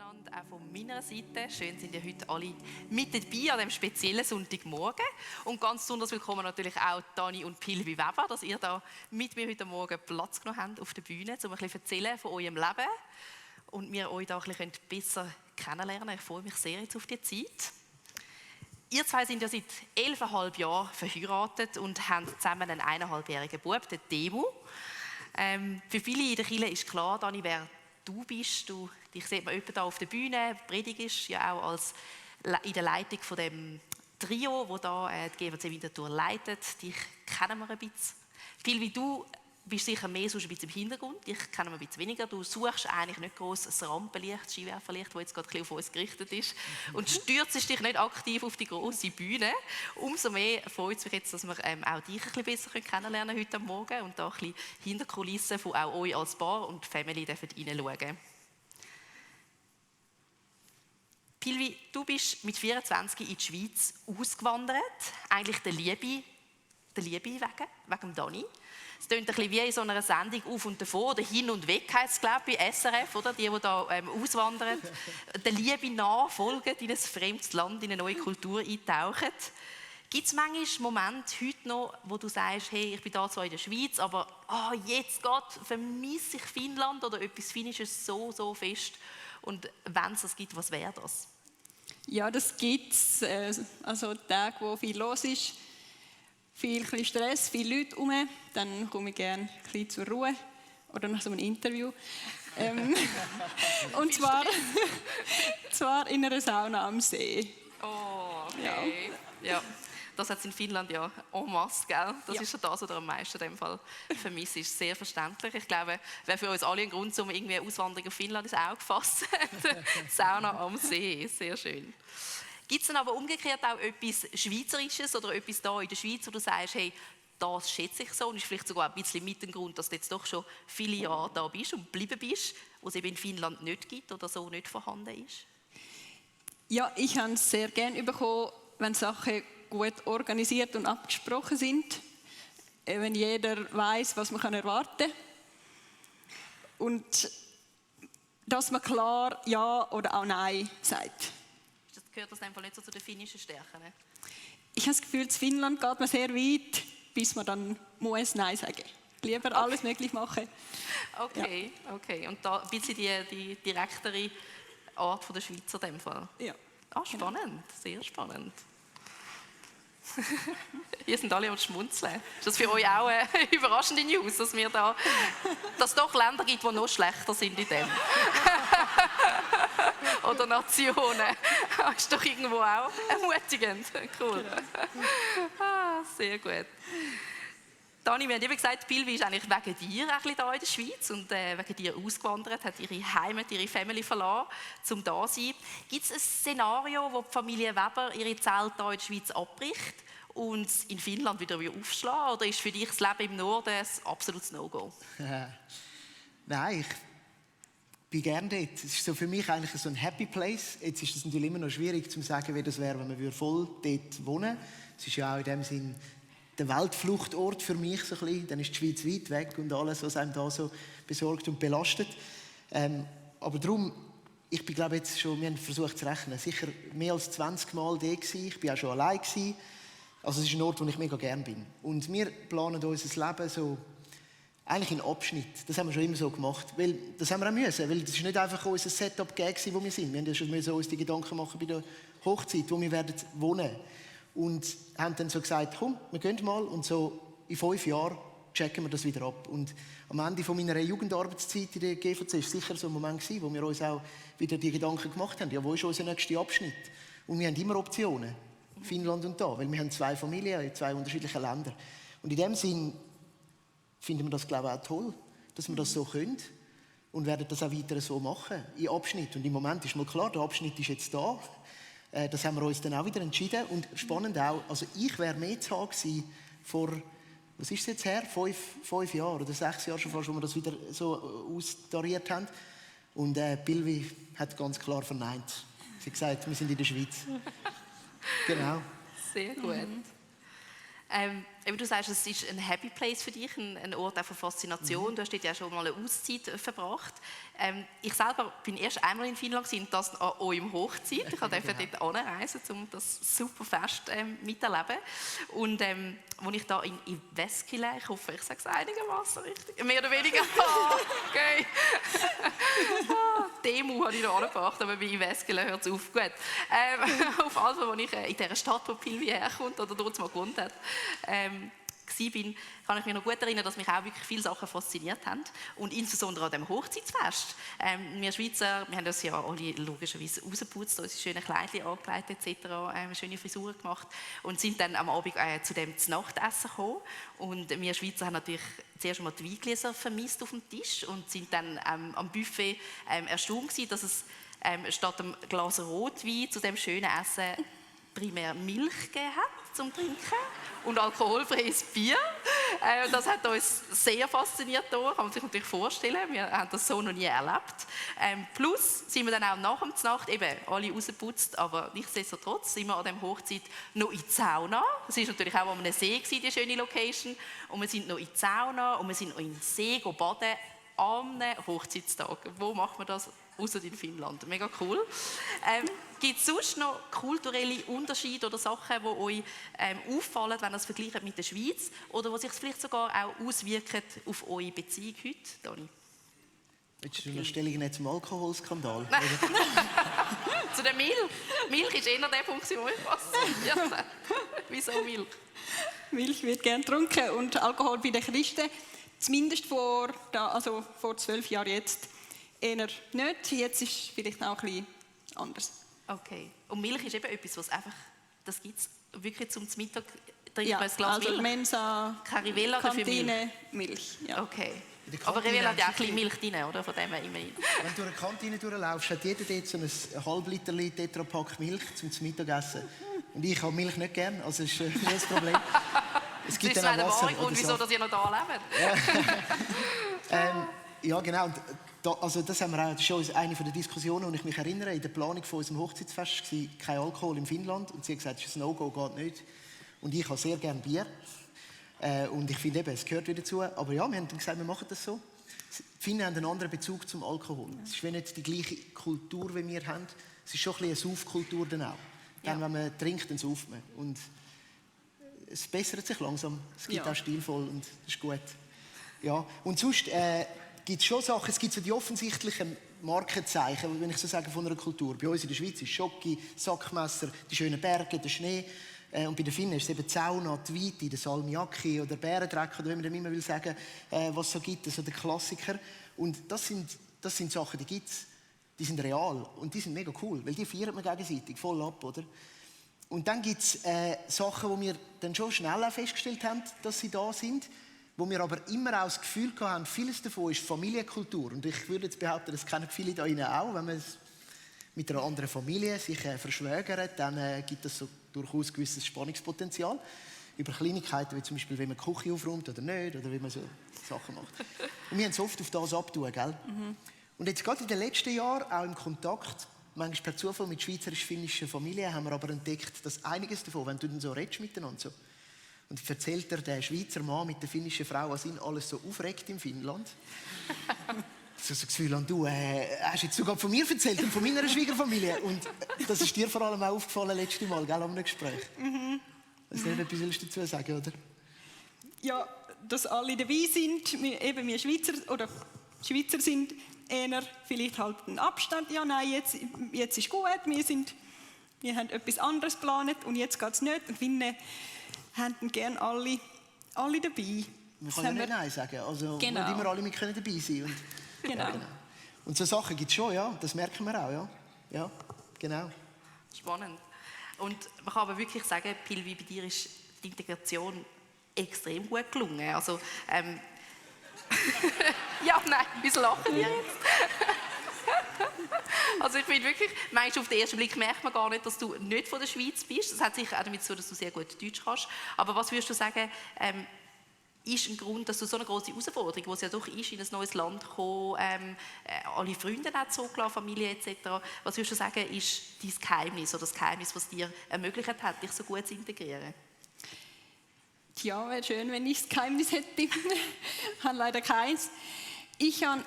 miteinander, auch von meiner Seite. Schön sind ihr heute alle mit dabei an diesem speziellen Sonntagmorgen. Und ganz besonders willkommen natürlich auch Dani und Pilvi Weber, dass ihr da mit mir heute Morgen Platz genommen habt auf der Bühne, um ein bisschen erzählen von eurem Leben und wir euch da ein bisschen besser kennenlernen. Ich freue mich sehr jetzt auf die Zeit. Ihr zwei sind ja seit 11,5 Jahren verheiratet und haben zusammen einen 1,5-jährigen Bub, den Demo. Für viele in der Kirche ist klar, Dani, wer du bist. Dich sieht man da auf der Bühne, predigst ja auch in der Leitung von dem Trio, das da die GWC Winterthur leitet. Dich kennen wir ein bisschen. Viel wie du bist sicher mehr so ein bisschen im Hintergrund. Dich kennen wir ein bisschen weniger. Du suchst eigentlich nicht gross das Rampenlicht, das Skiwerferlicht, das jetzt gerade ein bisschen auf uns gerichtet ist. Und stürzt dich nicht aktiv auf die grosse Bühne. Umso mehr freut es mich jetzt, dass wir auch dich ein bisschen besser kennenlernen heute Morgen und da ein bisschen hinter Kulissen von auch euch als Paar und Family reinschauen dürfen. Pilvi, du bist mit 24 in die Schweiz ausgewandert, eigentlich der Liebe wegen Dani. Es klingt ein bisschen wie in so einer Sendung «Auf und davon» oder «Hin und weg» heisst es, glaube ich, bei SRF, oder? Die da auswandern, der Liebe nachfolgen, in ein fremdes Land, in eine neue Kultur eintauchen. Gibt es manchmal Momente heute noch, wo du sagst, hey, ich bin da zwar in der Schweiz, aber jetzt vermisse ich Finnland oder etwas Finnisches so fest? Und wenn es das gibt, was wäre das? Ja, das gibt es. Also Tage, wo viel los ist, viel Stress, viele Leute herum, dann komme ich gerne ein bisschen zur Ruhe oder nach so einem Interview. Und zwar in einer Sauna am See. Oh, okay. Ja. Das hat es in Finnland ja en masse, gell? Das ist ja das, was am meisten in dem Fall vermisst ist. Sehr verständlich. Ich glaube, wäre für uns alle ein Grund, um irgendwie eine Auswanderung auf Finnland ins Auge zu fassen. Die Sauna am See, sehr schön. Gibt es dann aber umgekehrt auch etwas Schweizerisches oder etwas da in der Schweiz, wo du sagst, hey, das schätze ich so und ist vielleicht sogar ein bisschen mit dem Grund, dass du jetzt doch schon viele Jahre da bist und geblieben bist, wo es eben in Finnland nicht gibt oder so nicht vorhanden ist? Ja, ich habe es sehr gerne bekommen, wenn Sachen gut organisiert und abgesprochen sind, wenn jeder weiß, was man erwarten kann und dass man klar Ja oder auch Nein sagt. Gehört das einfach nicht so zu den finnischen Stärken? Ne? Ich habe das Gefühl, in Finnland geht man sehr weit, bis man dann muss Nein sagen. Lieber alles möglich machen. Okay. Und da ein bisschen die direktere Art von der Schweizer in dem Fall? Ja. Spannend, genau. Sehr spannend. Hier sind alle am Schmunzeln. Ist das für euch auch eine überraschende News, dass es doch Länder gibt, die noch schlechter sind in dem? Oder Nationen. Das ist doch irgendwo auch ermutigend. Cool. Sehr gut. Dani, wir haben eben gesagt, Pilvi ist eigentlich wegen dir ein bisschen da in der Schweiz und wegen dir ausgewandert, hat ihre Heimat, ihre Family verlassen, um da zu sein. Gibt es ein Szenario, wo die Familie Weber ihre Zelte hier in der Schweiz abbricht und in Finnland wieder aufschlagen? Oder ist für dich das Leben im Norden ein absolutes No-Go? Nein, ich bin gerne dort. Es ist so für mich eigentlich so ein Happy Place. Jetzt ist es natürlich immer noch schwierig zu sagen, wie das wäre, wenn man voll dort wohnen würde. Es ist ja auch in dem Sinn der Weltfluchtort für mich so ein bisschen. Dann ist die Schweiz weit weg und alles, was einem da so besorgt und belastet. Aber darum, ich bin glaube jetzt schon, wir haben versucht zu rechnen, sicher mehr als 20 Mal da gewesen. Ich war auch schon allein gewesen. Also es ist ein Ort, wo ich mega gerne bin. Und wir planen unser Leben so eigentlich in Abschnitt. Das haben wir schon immer so gemacht. Weil, das haben wir auch müssen, weil das ist nicht einfach unser Setup gewesen, wo wir sind. Wir haben ja schon uns die Gedanken machen bei der Hochzeit, wo wir werden wohnen. Und haben dann so gesagt, komm, wir gehen mal und so in 5 Jahren checken wir das wieder ab. Und am Ende von meiner Jugendarbeitszeit in der GVC war sicher so ein Moment gewesen, wo wir uns auch wieder die Gedanken gemacht haben, ja, wo ist unser nächster Abschnitt? Und wir haben immer Optionen, Finnland und da, weil wir haben 2 Familien in 2 unterschiedlichen Ländern. Und in dem Sinn finden wir das, glaube ich, auch toll, dass wir das so können und werden das auch weiter so machen, in Abschnitt. Und im Moment ist mal klar, der Abschnitt ist jetzt da. Das haben wir uns dann auch wieder entschieden. Und spannend auch, also ich wäre mehr zu haben gewesen vor, was ist es jetzt her? 5 Jahre oder 6 Jahre schon fast, wo wir das wieder so austariert haben. Und Pilvi hat ganz klar verneint. Sie hat gesagt, wir sind in der Schweiz. Genau. Sehr gut. Eben, du sagst, es ist ein Happy Place für dich, ein Ort auch von Faszination. Du hast dort ja schon mal eine Auszeit verbracht. Ich selber bin erst einmal in Finnland gewesen, das an eurem Hochzeit. Ich durfte dort anreisen, um das super Fest miterleben. Und als ich da in Jyväskylä, ich hoffe, ich sage es einigermaßen richtig, mehr oder weniger, okay. Demo habe ich noch angebracht, aber bei Jyväskylä hört es auf. Gut. Auf jeden Fall, als ich in dieser Stadt, wo Pilvi herkommt, oder dort mal gewohnt hat, war, kann ich mich noch gut erinnern, dass mich auch wirklich viele Sachen fasziniert haben. Und insbesondere an dem Hochzeitsfest. Wir Schweizer, wir haben uns ja alle logischerweise rausgeputzt, unsere schönen Kleidchen angelegt etc., schöne Frisuren gemacht und sind dann am Abend zu dem Nachtessen gekommen. Und wir Schweizer haben natürlich zuerst einmal die Weingläser vermisst auf dem Tisch und sind dann am Buffet erstaunt gewesen, dass es statt einem Glas Rotwein zu dem schönen Essen primär Milch gegeben hat zum Trinken und alkoholfreies Bier. Das hat uns sehr fasziniert, kann man sich natürlich vorstellen. Wir haben das so noch nie erlebt. Plus sind wir dann auch nach der Nacht, eben alle rausgeputzt, aber nichtsdestotrotz sind wir an dieser Hochzeit noch in die Sauna. Es war natürlich auch an einem See, die schöne Location. Und wir sind noch in die Sauna und wir sind noch in den See baden am Hochzeitstag. Wo macht man das? Außer in Finnland. Mega cool. Gibt es sonst noch kulturelle Unterschiede oder Sachen, die euch auffallen, wenn ihr es vergleicht mit der Schweiz? Oder die sich vielleicht sogar auch auswirken auf eure Beziehung heute, Dani? Willst du eine Stellung nicht zum Alkoholskandal? Zu der Milch. Milch ist eher der Punkt, der mich fasziniert. Wieso Milch? Milch wird gern getrunken und Alkohol bei den Christen, zumindest vor 12 Jahren jetzt, eher nicht. Jetzt ist es vielleicht auch ein bisschen anders. Okay. Und Milch ist eben etwas, was einfach, das gibt es wirklich zum Mittag, trinkt Ja, man ein Glas also Milch? Mensa, Keine Rivella dafür Kantine, Milch. Ja. Okay. In der Aber Kantine Rivella hat ja auch ein haben sie bisschen Milch drin, oder? Von dem her immerhin. Wenn du durch eine Kantine durchlaufst, hat jeder dort so ein halb-Liter Tetrapack Milch zum Mittagessen. Und ich habe Milch nicht gern, also ist nicht das Problem. Es gibt Das ist dann der auch Wasser wahre Grund, oder wieso Saft. dass ihr noch da lebt. Ja, genau. Und also das haben wir auch, das ist schon eine der Diskussionen, die ich mich erinnere. In der Planung von unserem Hochzeitsfest war kein Alkohol in Finnland. Und sie hat gesagt, das ist ein No-Go, geht nicht. Und ich habe sehr gerne Bier. Und ich finde eben, es gehört wieder dazu. Aber ja, wir haben dann gesagt, wir machen das so. Die Finnen haben einen anderen Bezug zum Alkohol. Es ist wie nicht die gleiche Kultur, wie wir haben. Es ist schon ein bisschen eine Saufkultur dann auch. Dann, wenn man trinkt, dann sauft man. Und es bessert sich langsam. Es gibt auch stilvoll und das ist gut. Ja. Und sonst gibt es schon Sachen, es gibt so die offensichtlichen Markenzeichen, wenn ich so sage, von einer Kultur. Bei uns in der Schweiz ist Schoki, Sackmesser, die schönen Berge, der Schnee. Und bei den Finnen ist es eben die Sauna, die Weite, der Salmiakki oder Bärendreck, oder wie man dem immer will sagen, was es so gibt, also der Klassiker. Und das sind Sachen, die gibt es, die sind real und die sind mega cool, weil die feiert man gegenseitig voll ab, oder? Und dann gibt es Sachen, die wir dann schon schnell auch festgestellt haben, dass sie da sind, wo wir aber immer auch das Gefühl haben, vieles davon ist Familienkultur. Und ich würde jetzt behaupten, das kennen viele da drinnen auch, wenn man mit einer anderen Familie sich verschwägert, dann gibt es so durchaus ein gewisses Spannungspotenzial. Über Kleinigkeiten, wie zum Beispiel, wie man die Küche aufräumt oder nicht, oder wie man so Sachen macht. Und wir haben es oft auf das abtun, gell? Mhm. Und jetzt gerade in den letzten Jahren, auch im Kontakt, manchmal per Zufall mit schweizerisch-finnischen Familien, haben wir aber entdeckt, dass einiges davon, wenn du dann so redest miteinander so, und erzählt dir der Schweizer Mann mit der finnischen Frau, was ihn alles so aufregt in Finnland. So das Gefühl an, du hast jetzt sogar von mir erzählt und von meiner Schwiegerfamilie. Und das ist dir vor allem auch aufgefallen letztes Mal, gell, am Gespräch. Mhm. Also nicht etwas willst du dazu sagen, oder? Ja, dass alle dabei sind, wir Schweizer, oder Schweizer sind eher vielleicht halt einen Abstand. Ja, nein, jetzt ist gut, wir haben etwas anderes geplant und jetzt geht es nicht. Und Finnen haben gerne alle dabei. Man kann ja nicht Nein sagen. Also genau. Nicht immer alle mit können dabei sein. Und, genau. Ja, genau. Und so Sachen gibt es schon, ja. Das merken wir auch, ja. Ja, genau. Spannend. Und man kann aber wirklich sagen, Pilvi, bei dir ist die Integration extrem gut gelungen. Also, ja, nein, wieso lachen wir jetzt? Also ich finde wirklich, meinst, auf den ersten Blick merkt man gar nicht, dass du nicht von der Schweiz bist. Das hat sicher auch damit zu tun, dass du sehr gut Deutsch kannst. Aber was würdest du sagen, ist ein Grund, dass du so eine große Herausforderung, die es ja doch ist, in ein neues Land zu kommen, alle Freunde zurückgelassen, Familie etc. Was würdest du sagen, ist dein Geheimnis oder das Geheimnis, was dir ermöglicht hat, dich so gut zu integrieren? Tja, wäre schön, wenn ich das Geheimnis hätte. Ich habe leider keins. Ich habe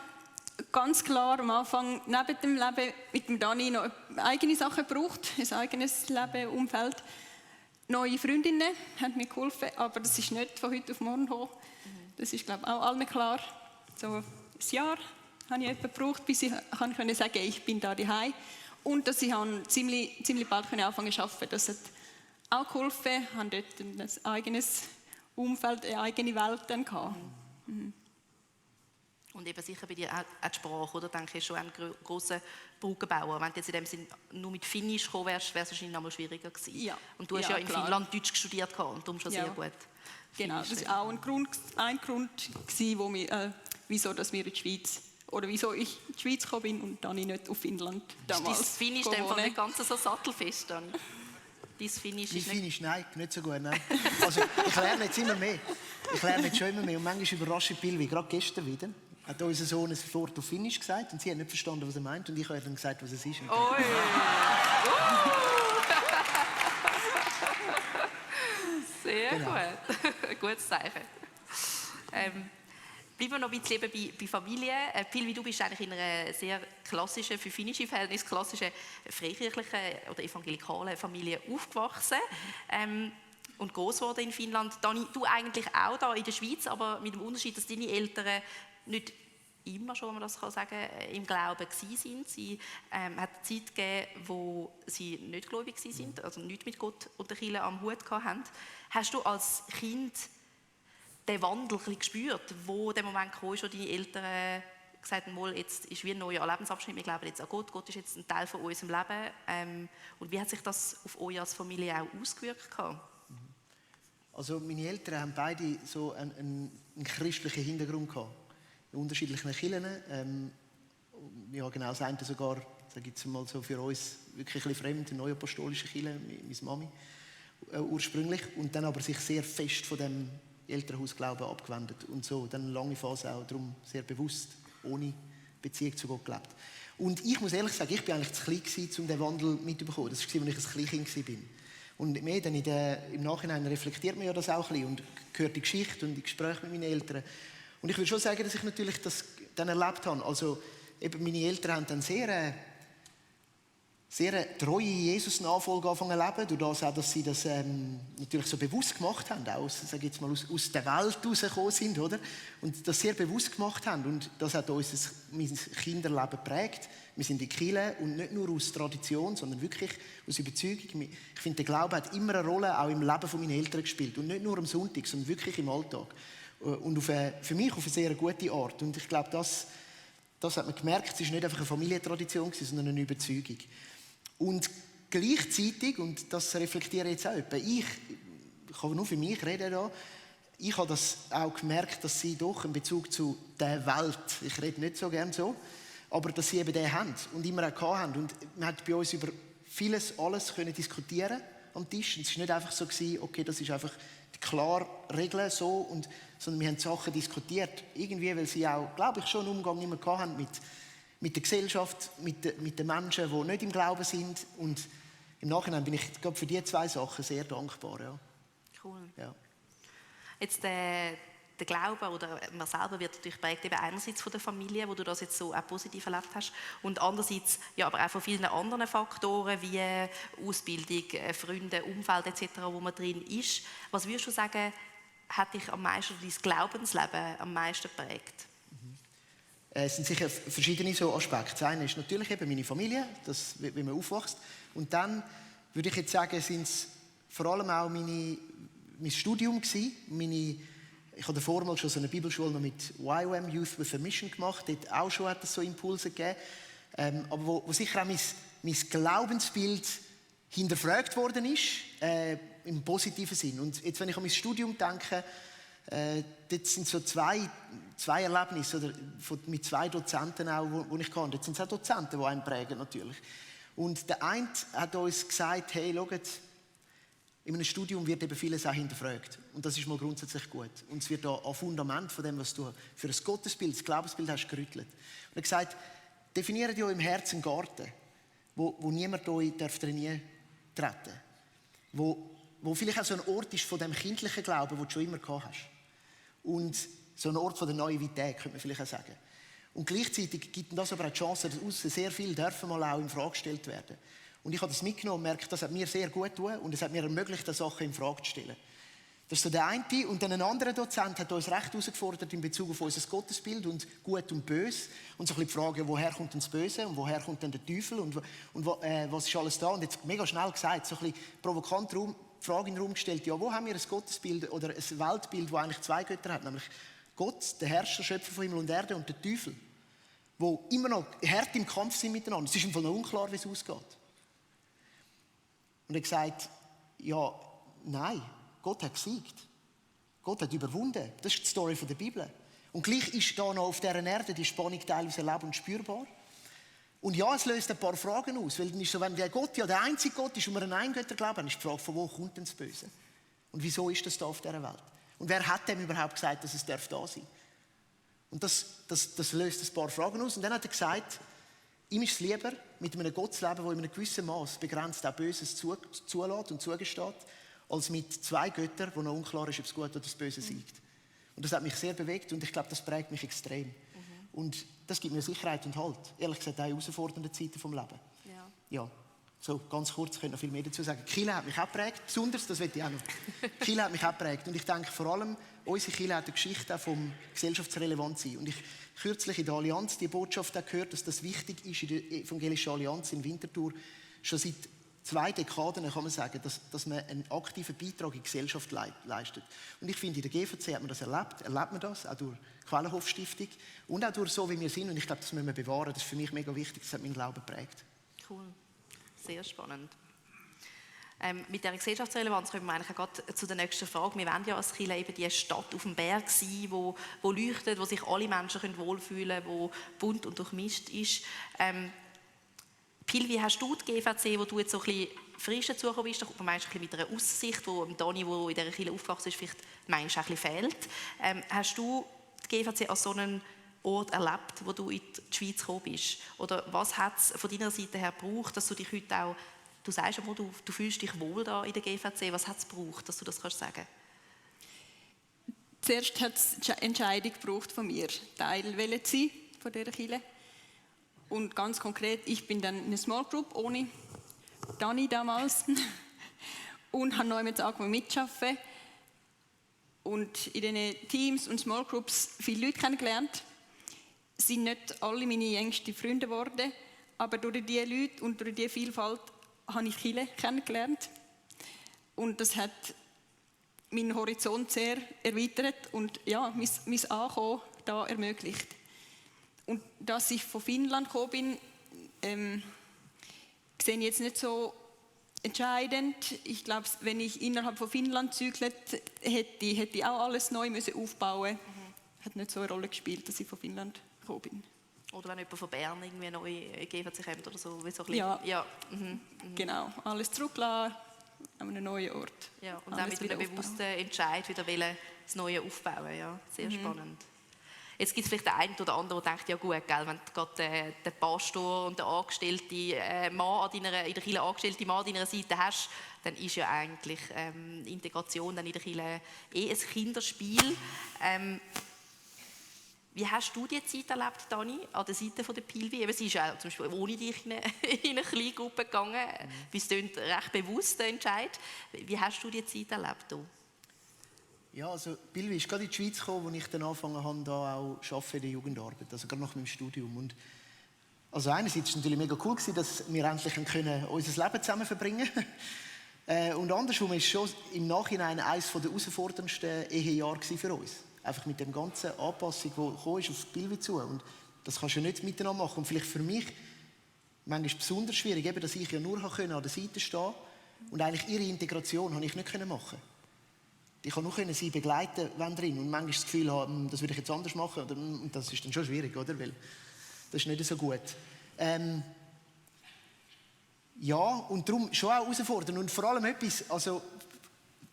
ganz klar am Anfang neben dem Leben mit dem Dani noch eigene Sachen gebraucht, ein eigenes Leben, Umfeld. Neue Freundinnen haben mir geholfen, aber das ist nicht von heute auf morgen gekommen. Das ist, glaube ich, auch allen klar. So ein Jahr habe ich etwa gebraucht, bis ich sagen konnte, ich bin da daheim. Und dass ich ziemlich bald anfangen zu arbeiten. Das hat auch geholfen. Ich hatte dort ein eigenes Umfeld, eine eigene Welt dann gehabt. Und eben sicher bei dir auch die Sprache, oder? Denke ich, schon ein grosser Brückenbauer. Wenn du jetzt in dem Sinn nur mit Finnisch gekommen wärst, wäre es wahrscheinlich noch mal schwieriger gewesen. Ja. Und du hast ja in klar. Finnland Deutsch studiert und darum schon sehr gut. Genau, das war auch ein Grund gewesen, wieso dass wir in die Schweiz, oder wieso ich in die Schweiz gekommen bin und dann nicht auf Finnland damals. Ist dein Finnisch in dem Fall nicht ganz so sattelfest, Dani? Dein Finnisch Mein ist Finnisch, nein, nicht so gut, nein. Also, ich lerne jetzt immer mehr. Ich lerne jetzt schon immer mehr. Und manchmal überrasche ich Pilvi. Gerade gestern wieder hat unser Sohn ein Wort auf Finnisch gesagt und sie hat nicht verstanden, was er meint. Und ich habe dann gesagt, was es ist. Oi! Sehr Genau. gut. Gutes Zeichen. Bleiben wir noch ein bisschen bei Familie. Pilvi, du bist eigentlich in einer sehr klassischen, für finnische Verhältnisse, klassischen freikirchlichen oder evangelikalen Familie aufgewachsen und groß geworden in Finnland. Dani, du eigentlich auch da in der Schweiz, aber mit dem Unterschied, dass deine Eltern nicht immer schon, wenn man das sagen kann, im Glauben waren. Sie hat eine Zeit gegeben, wo sie nicht gläubig waren, also nicht mit Gott und der Kirche am Hut hatten. Hast du als Kind den Wandel ein bisschen gespürt, wo der Moment kam, wo deine Eltern gesagt haben, jetzt ist wie ein neuer Lebensabschnitt, wir glauben jetzt an Gott, Gott ist jetzt ein Teil von unserem Leben. Und wie hat sich das auf euch als Familie auch ausgewirkt? Also meine Eltern haben beide so einen christlichen Hintergrund gehabt. In unterschiedlichen Kirchen. Ja, genau, das eine sogar, sage ich jetzt mal so für uns, wirklich ein bisschen fremd, eine neuapostolische Kirche, meine Mami ursprünglich. Und dann aber sich sehr fest von dem Elternhausglauben abgewendet. Und so dann eine lange Phase auch darum sehr bewusst, ohne Beziehung zu Gott gelebt. Und ich muss ehrlich sagen, ich war eigentlich zu klein gewesen, um diesen Wandel mitzubekommen. Das war, als ich ein Kleinkind war. Und mehr dann im Nachhinein reflektiert man ja das auch ein bisschen und hört die Geschichte und die Gespräche mit meinen Eltern. Und ich würde schon sagen, dass ich natürlich das dann erlebt habe. Also eben meine Eltern haben dann sehr treue Jesus-Nachfolge angefangen zu leben. Durch das auch, dass sie das natürlich so bewusst gemacht haben. Auch, sage ich jetzt mal, aus der Welt rausgekommen sind, oder? Und das sehr bewusst gemacht haben. Und das hat uns mein Kinderleben geprägt. Wir sind in Kirche und nicht nur aus Tradition, sondern wirklich aus Überzeugung. Ich finde, der Glaube hat immer eine Rolle, auch im Leben meiner Eltern gespielt. Und nicht nur am Sonntag, sondern wirklich im Alltag. Und für mich auf eine sehr gute Art. Und ich glaube, das hat man gemerkt, es war nicht einfach eine Familientradition, sondern eine Überzeugung. Und gleichzeitig, und das reflektiere ich jetzt auch etwa, ich kann nur für mich reden da, ich habe das auch gemerkt, dass sie doch einen Bezug zu der Welt, ich rede nicht so gern so, aber dass sie eben den haben und immer auch haben. Und man hat bei uns über alles können diskutieren am Tisch. Und es war nicht einfach so gewesen, okay, das ist einfach klar Regeln so, sondern wir haben Sachen diskutiert. Irgendwie, weil sie auch, glaube ich, schon einen Umgang immer hatten mit der Gesellschaft, mit den Menschen, die nicht im Glauben sind. Und im Nachhinein bin ich glaube für diese zwei Sachen sehr dankbar. Ja. Cool. Ja. Jetzt der Glaube oder man selber wird natürlich geprägt eben einerseits von der Familie, wo du das jetzt so auch positiv erlebt hast, und andererseits ja, aber auch von vielen anderen Faktoren wie Ausbildung, Freunde, Umfeld etc., wo man drin ist. Was würdest du sagen, hat dich am meisten, dein Glaubensleben am meisten geprägt? Es sind sicher verschiedene so Aspekte. Das eine ist natürlich eben meine Familie, das, wie man aufwächst. Und dann würde ich jetzt sagen, sind es vor allem auch mein Studium gewesen. Ich habe davor mal schon so eine Bibelschule noch mit YWAM, Youth with a Mission, gemacht. Dort auch schon hat es so Impulse gegeben. Aber wo sicher auch mein Glaubensbild hinterfragt worden ist, im positiven Sinn. Und jetzt, wenn ich an mein Studium denke, dort sind so zwei Erlebnisse oder mit zwei Dozenten auch, wo ich kann. Dort sind es auch Dozenten, die einen prägen natürlich. Und der eine hat uns gesagt, hey, schaut, in einem Studium wird eben vieles auch hinterfragt. Und das ist mal grundsätzlich gut. Und es wird da am Fundament von dem, was du für ein Gottesbild, das Glaubensbild hast, gerüttelt. Und er hat gesagt, definiert ja im Herzen einen Garten, wo niemand euch trainieren darf. Wo wo vielleicht auch so ein Ort ist von dem kindlichen Glauben, den du schon immer gehabt hast. Und so ein Ort von der Naivität, könnte man vielleicht auch sagen. Und gleichzeitig gibt das aber auch die Chance, dass aussen sehr viel dürfen mal auch in Frage gestellt werden. Und ich habe das mitgenommen und merke, das hat mir sehr gut getan und es hat mir ermöglicht, die Sachen in Frage zu stellen. Das ist so der eine. Und dann ein anderer Dozent hat uns recht herausgefordert in Bezug auf unser Gottesbild und Gut und Böse. Und so ein bisschen die Frage, woher kommt denn das Böse und woher kommt denn der Teufel und was ist alles da? Und jetzt mega schnell gesagt, so ein bisschen provokant die Frage in den Raum gestellt, ja, wo haben wir ein Gottesbild oder ein Weltbild, das eigentlich zwei Götter hat, nämlich Gott, der Herrscher, Schöpfer von Himmel und Erde, und der Teufel, die immer noch hart im Kampf sind miteinander. Es ist einfach noch unklar, wie es ausgeht. Und er hat gesagt, ja, nein, Gott hat gesiegt. Gott hat überwunden. Das ist die Story der Bibel. Und gleich ist da noch auf dieser Erde die Spannung teilweise erlebbar und spürbar. Und ja, es löst ein paar Fragen aus. Weil dann ist so, wenn der Gott ja der einzige Gott ist und wir an einen Götter glauben, dann ist die Frage, von wo kommt denn das Böse? Und wieso ist das da auf dieser Welt? Und wer hat dem überhaupt gesagt, dass es da sein darf? Und das löst ein paar Fragen aus. Und dann hat er gesagt, ihm ist es lieber, mit einem Gott zu leben, der in einem gewissen Maß begrenzt auch Böses zulässt und zugesteht, als mit zwei Göttern, wo noch unklar ist, ob es gut oder das Böse siegt. Und das hat mich sehr bewegt und ich glaube, das prägt mich extrem. Und das gibt mir Sicherheit und Halt. Ehrlich gesagt, auch in herausfordernden Zeiten des Lebens. Ja. So, ganz kurz, ich könnte noch viel mehr dazu sagen. Kirche hat mich auch geprägt, besonders, das will ich auch noch. Kirche hat mich auch geprägt und ich denke vor allem, unsere Kirche hat eine Geschichte auch vom gesellschaftsrelevant sein. Und ich kürzlich in der Allianz die Botschaft auch gehört, dass das wichtig ist in der Evangelischen Allianz in Winterthur, schon seit 2 Dekaden kann man sagen, dass man einen aktiven Beitrag in die Gesellschaft leistet. Und ich finde, in der GVC hat man das erlebt man das, auch durch die Quellenhof-Stiftung und auch durch so, wie wir sind. Und ich glaube, das müssen wir bewahren. Das ist für mich mega wichtig, das hat meinen Glauben geprägt. Cool, sehr spannend. Mit dieser Gesellschaftsrelevanz kommen wir eigentlich auch gerade zu der nächsten Frage. Wir wollen ja als Kirche eben die Stadt auf dem Berg sein, wo leuchtet, wo sich alle Menschen wohlfühlen können, wo bunt und durchmischt ist. Pil, wie hast du die GVC, wo du jetzt so ein bisschen frisch dazugekommen bist, da kommt man manchmal mit einer Aussicht, wo Dani, der in dieser Kirche aufgewachsen ist, vielleicht manchmal ein bisschen fehlt. Hast du die GVC als so einen Ort erlebt, wo du in die Schweiz gekommen bist? Oder was hat es von deiner Seite her gebraucht, dass du dich heute auch, du sagst einmal, du fühlst dich wohl da in der GVC, was hat es gebraucht, dass du das kannst sagen? Zuerst hat es eine Entscheidung gebraucht von mir, Teil zu sein von dieser Kirche. Und ganz konkret, ich bin dann in einer Small Group ohne Dani damals und habe neu angefangen mitzuarbeiten und in diesen Teams und Small Groups viele Leute kennengelernt. Es sind nicht alle meine engsten Freunde geworden, aber durch diese Leute und durch diese Vielfalt habe ich viele kennengelernt. Und das hat meinen Horizont sehr erweitert und ja, mein Ankommen da ermöglicht. Und dass ich von Finnland gekommen bin, sehe ich jetzt nicht so entscheidend. Ich glaube, wenn ich innerhalb von Finnland zügelt, hätte ich auch alles neu aufbauen müssen. Hat nicht so eine Rolle gespielt, dass ich von Finnland gekommen bin. Oder wenn jemand von Bern irgendwie neu GVC kommt oder so. Wie so ein ja. Genau. Alles zurücklassen an einen neuen Ort. Ja, und alles auch mit einem bewussten Entscheid wieder das Neue aufbauen. Ja, sehr spannend. Jetzt gibt es vielleicht den einen oder anderen, der denkt, ja gut, gell, wenn du gerade den Pastor und den angestellten Mann in der Kirche angestellten Mann an deiner Seite hast, dann ist ja eigentlich Integration dann in der Kirche ein Kinderspiel. Wie hast du die Zeit erlebt, Dani, an der Seite von der Pilvi? Sie ist ja zum Beispiel ohne dich in eine Kleingruppe gegangen. Es klingt recht bewusst, der Entscheid. Wie hast du die Zeit erlebt? Hier? Ja, also Pilvi ist gerade in die Schweiz gekommen, wo ich dann angefangen habe, da auch zu arbeiten in der Jugendarbeit, also gerade nach meinem Studium. Und also einerseits war es natürlich mega cool, dass wir endlich unser Leben zusammen verbringen können. Und andersrum war es schon im Nachhinein eines der herausforderndsten Ehejahre für uns. Einfach mit der ganzen Anpassung, die gekommen ist, auf Pilvi zu. Und das kannst du ja nicht miteinander machen. Und vielleicht für mich manchmal besonders schwierig, eben, dass ich ja nur an der Seite stehen konnte und eigentlich ihre Integration habe ich nicht machen. Ich konnte nur sie begleiten, wenn drin. Und manchmal das Gefühl haben, das würde ich jetzt anders machen. Und das ist dann schon schwierig, oder? Weil das ist nicht so gut. Ja, und darum schon auch herausfordernd. Und vor allem etwas, also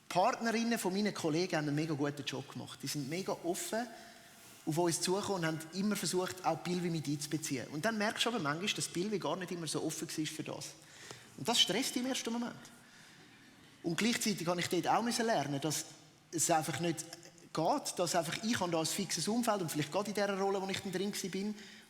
Partnerinnen von meinen Kollegen haben einen mega guten Job gemacht. Die sind mega offen auf uns zugekommen und haben immer versucht, auch Pilvi mit einzubeziehen. Und dann merkst du aber manchmal, dass Pilvi gar nicht immer so offen war für das. Und das stresst im ersten Moment. Und gleichzeitig habe ich dort auch lernen, dass es einfach nicht geht, dass einfach ich habe da ein fixes Umfeld und vielleicht gerade in dieser Rolle, wo ich dann drin war,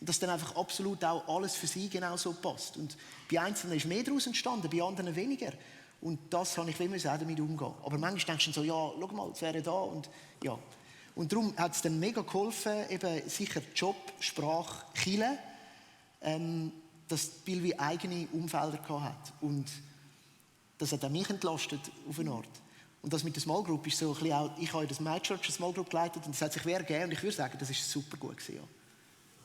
und dass dann einfach absolut auch alles für sie genau so passt. Und bei Einzelnen ist mehr daraus entstanden, bei anderen weniger. Und das habe ich wie auch damit umgehen. Aber manchmal denkst du so, ja, schau mal, es wäre da und ja. Und darum hat es dann mega geholfen, eben sicher Job, Sprache, Kirche, dass Pilvi eigene Umfelder hatte. Und das hat auch mich entlastet auf eine Art. Und das mit der Small Group ist so ein bisschen auch, ich habe in der My Church eine Small Group geleitet und es hat sich wer gegeben und ich würde sagen, das ist super gut gewesen, ja.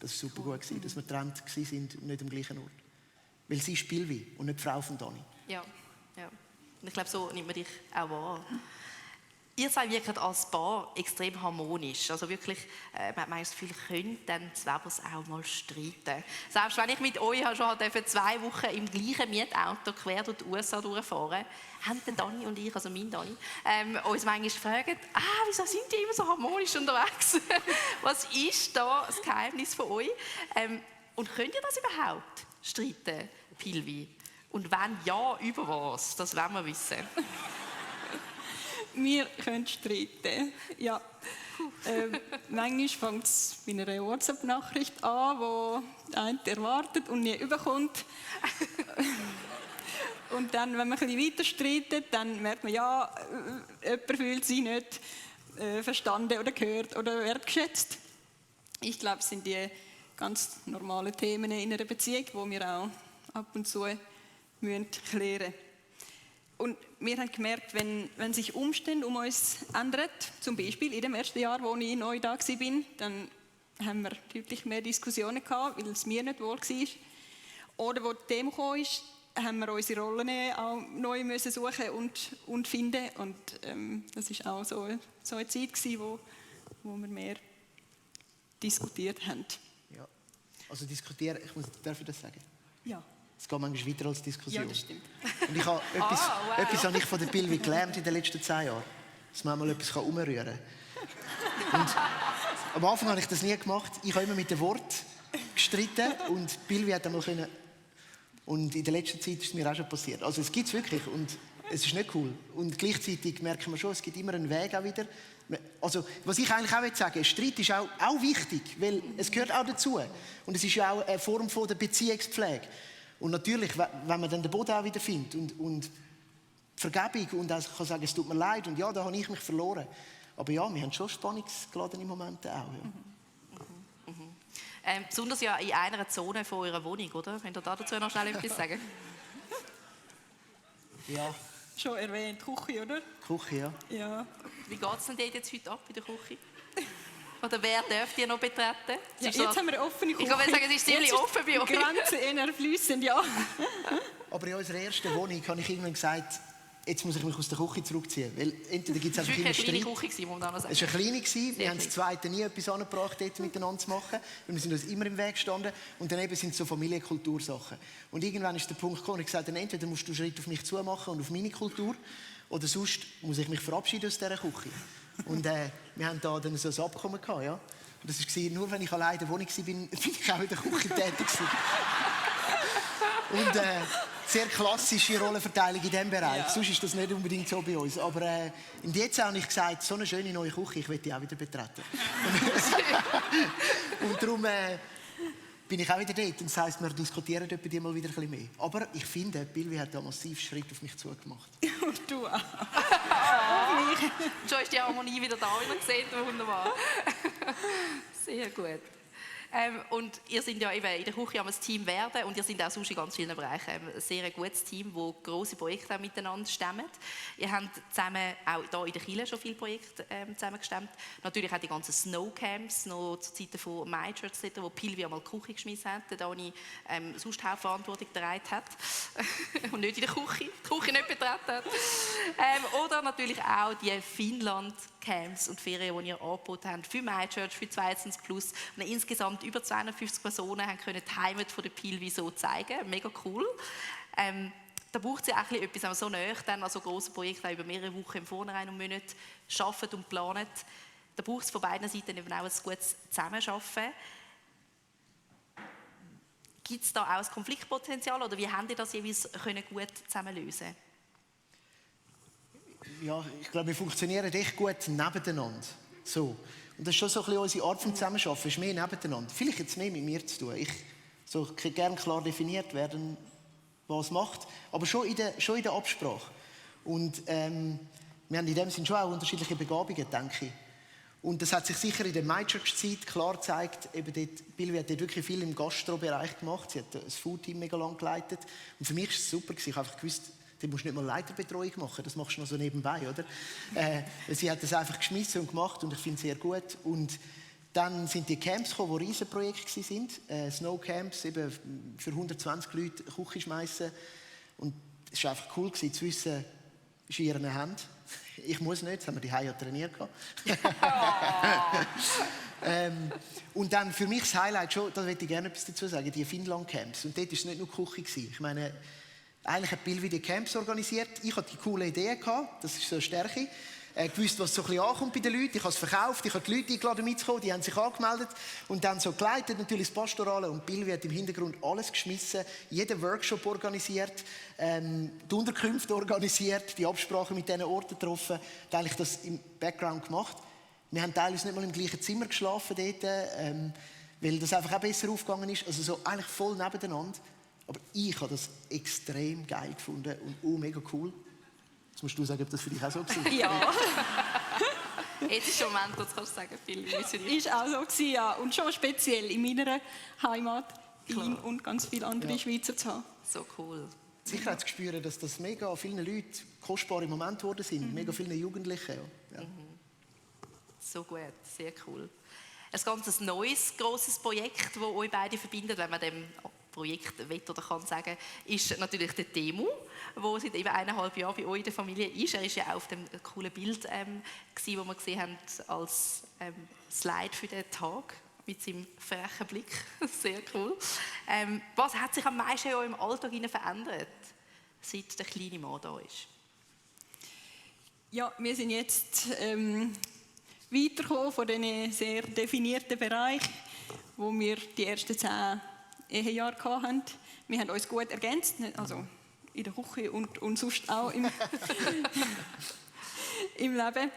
Das ist super gut gewesen, dass wir getrennt sind und nicht am gleichen Ort. Weil sie ist Pilvi und nicht die Frau von Dani. Ja, ja. Und ich glaube, so nimmt man dich auch wahr. Ihr seid wirklich als Paar extrem harmonisch. Also wirklich, man hat das Gefühl, könnt dann die Webers auch mal streiten. Selbst wenn ich mit euch schon 2 Wochen im gleichen Mietauto quer durch die USA durchfahren, haben Dani und ich, also mein Dani, uns manchmal gefragt, wieso sind die immer so harmonisch unterwegs? Was ist da das Geheimnis von euch? Und könnt ihr das überhaupt streiten, Pilvi? Und wenn ja, über was? Das wollen wir wissen. Wir können streiten, ja. Manchmal fängt es bei einer WhatsApp-Nachricht an, die einer erwartet und nie überkommt. Und dann, wenn man ein bisschen weiter streitet, dann merkt man, ja, jemand fühlt sich nicht verstanden oder gehört oder wertgeschätzt. Ich glaube, es sind die ganz normalen Themen in einer Beziehung, die wir auch ab und zu klären müssen. Und wir haben gemerkt, wenn sich Umstände um uns ändern, zum Beispiel in dem ersten Jahr, wo ich neu da war, dann haben wir deutlich mehr Diskussionen gehabt, weil es mir nicht wohl war. Oder wo die Themen gekommen ist, haben wir unsere Rollen auch neu müssen suchen und finden. Und das war auch so eine Zeit gewesen, wo wir mehr diskutiert haben. Ja. Also diskutieren, darf ich das sagen? Ja. Es geht manchmal weiter als Diskussion. Ja, das stimmt. Und ich habe etwas habe ich von der Pilvi gelernt in den letzten 10 Jahren. Dass man mal etwas umrühren kann. Und am Anfang habe ich das nie gemacht. Ich habe immer mit dem Wort gestritten und Pilvi hat einmal können. Und in der letzten Zeit ist es mir auch schon passiert. Also es gibt es wirklich und es ist nicht cool. Und gleichzeitig merken wir schon, es gibt immer einen Weg auch wieder. Also, was ich eigentlich auch sagen will, Streit ist auch wichtig, weil es gehört auch dazu. Und es ist ja auch eine Form von der Beziehungspflege. Und natürlich, wenn man dann den Boden auch wieder findet und Vergebung und auch kann sagen, es tut mir leid und ja, da habe ich mich verloren. Aber ja, wir haben schon spannungsgeladene Momente auch. Ja. Besonders ja in einer Zone von eurer Wohnung, oder? Könnt ihr dazu noch schnell etwas sagen? Ja. Schon erwähnt, Küche, oder? Küche, ja. Ja. Wie geht es denn dort jetzt heute ab in der Küche? Oder wer darf die noch betreten? Ja, jetzt haben wir eine offene Küche. Ich kann sagen, es ist ziemlich offen bei euch. Die Grenzen eher fließend, ja. Aber in unserer ersten Wohnung habe ich irgendwann gesagt, jetzt muss ich mich aus der Küche zurückziehen. Weil entweder gibt es einfach immer Streit. Es war eine kleine Küche, muss man auch sagen. Es war eine kleine. Wir haben das Zweite nie etwas angebracht, dort miteinander zu machen. Und wir sind uns immer im Weg gestanden. Und daneben sind so Familienkultursachen. Und irgendwann ist der Punkt gekommen, und ich gesagt, entweder musst du einen Schritt auf mich zu machen und auf meine Kultur, oder sonst muss ich mich verabschieden aus dieser Küche. Und wir haben da dann so ein Abkommen gehabt, ja. Und das war, nur wenn ich alleine in der Wohnung war, bin ich auch in der Küche tätig. Und sehr klassische Rollenverteilung in diesem Bereich. Ja. Sonst ist das nicht unbedingt so bei uns. Aber und jetzt habe ich gesagt, so eine schöne neue Küche, ich will die auch wieder betreten. Und darum bin ich auch wieder dort. Und das heisst, wir diskutieren dort bei dir mal wieder ein bisschen mehr. Aber ich finde, Pilvi hat da massiv Schritt auf mich zugemacht. Und du auch. Schon ist die Harmonie wieder da, wie man sieht. Wunderbar. Sehr gut. Und ihr seid ja eben in der Küche ein Team werden und ihr seid auch sonst in ganz vielen Bereichen ein sehr gutes Team, das grosse Projekte auch miteinander stemmt. Ihr habt zusammen auch hier in der Kirche schon viele Projekte zusammen gestemmt. Natürlich auch die ganzen Snowcamps, noch zu Zeiten von My Church, wo Pilvi einmal die Küche geschmissen hat, da Dani sonst Hauptverantwortung getragen hat und nicht in der Küche, die Küche nicht betreten hat. Oder natürlich auch die Finnland-Camps und Ferien, die ihr angeboten habt für My Church, für 22 Plus. Und insgesamt über 250 Personen können die Heimat von der Pilvi so zeigen. Mega cool. Da braucht es ja auch etwas, wenn man so nahe dann an so grossen Projekten über mehrere Wochen im Vornherein und Monate arbeitet und plant. Da braucht es von beiden Seiten eben auch ein gutes Zusammenarbeiten. Gibt es da auch ein Konfliktpotenzial oder wie habt ihr das jeweils gut zusammen lösen? ja, ich glaube, wir funktionieren echt gut nebeneinander. So. Und das ist schon so ein bisschen unsere Art von Zusammenarbeiten, ist mehr nebeneinander. Vielleicht jetzt mehr mit mir zu tun. Ich so gerne klar definiert werden, was macht, aber schon in der Absprache. Und wir haben in dem Sinne schon auch unterschiedliche Begabungen, denke ich. Und das hat sich sicher in der MyChurch-Zeit klar gezeigt. Eben dort, Billy hat dort wirklich viel im Gastrobereich gemacht. Sie hat das Food-Team mega lang geleitet. Und für mich war es super. Ich habe einfach gewusst, du musst nicht mal Leiterbetreuung machen. Das machst du noch so nebenbei, oder? Sie hat das einfach geschmissen und gemacht und ich finde es sehr gut. Und dann sind die Camps gekommen, die Riesenprojekte waren. Snowcamps, eben für 120 Leute Küche schmeißen. Und es war einfach cool zu wissen, es ist in ihren Händen. Ich muss nicht, das haben wir die Hause trainiert. Und dann für mich das Highlight schon, da möchte ich gerne etwas dazu sagen, die Finnland-Camps. Und dort war es nicht nur Küche. Ich meine, eigentlich hat Bill die Camps organisiert. Ich hatte die coole Idee gehabt, das ist so eine Stärke. Gewusst, was so ein bisschen ankommt bei den Leuten. Ich habe es verkauft, ich habe die Leute eingeladen mitzukommen, die haben sich angemeldet und dann so geleitet, natürlich das Pastorale. Und Bill hat im Hintergrund alles geschmissen, jeden Workshop organisiert, die Unterkünfte organisiert, die Absprachen mit diesen Orten getroffen, hat eigentlich das im Background gemacht. Wir haben teilweise nicht mal im gleichen Zimmer geschlafen dort, weil das einfach auch besser aufgegangen ist. Also so eigentlich voll nebeneinander. Aber ich habe das extrem geil gefunden und mega cool. Jetzt musst du sagen, ob das für dich auch so war. Ja. Jetzt ist schon ein Moment, das kannst du sagen, Phil. Ist auch so gewesen, ja. Und schon speziell in meiner Heimat, ihn und ganz viele andere Schweizer zu haben. So cool. Sicher hat es gespürt, dass das mega vielen Leuten kostbare Momente geworden sind, mega vielen Jugendlichen. Ja. So gut, sehr cool. Ein ganz neues, grosses Projekt, das euch beide verbindet, wenn man dem Projekt will oder kann sagen, ist natürlich der Demo, der seit eben 1,5 Jahren bei euch in der Familie ist. Er war ja auch auf dem coolen Bild, das wir gesehen haben, als Slide für den Tag mit seinem frechen Blick. Sehr cool. Was hat sich am meisten in eurem Alltag verändert, seit der kleine Mann da ist? Ja, wir sind jetzt weitergekommen von diesen sehr definierten Bereich, wo wir die ersten 10 Ehejahre hatten. Wir haben uns gut ergänzt, also in der Küche und sonst auch im Leben.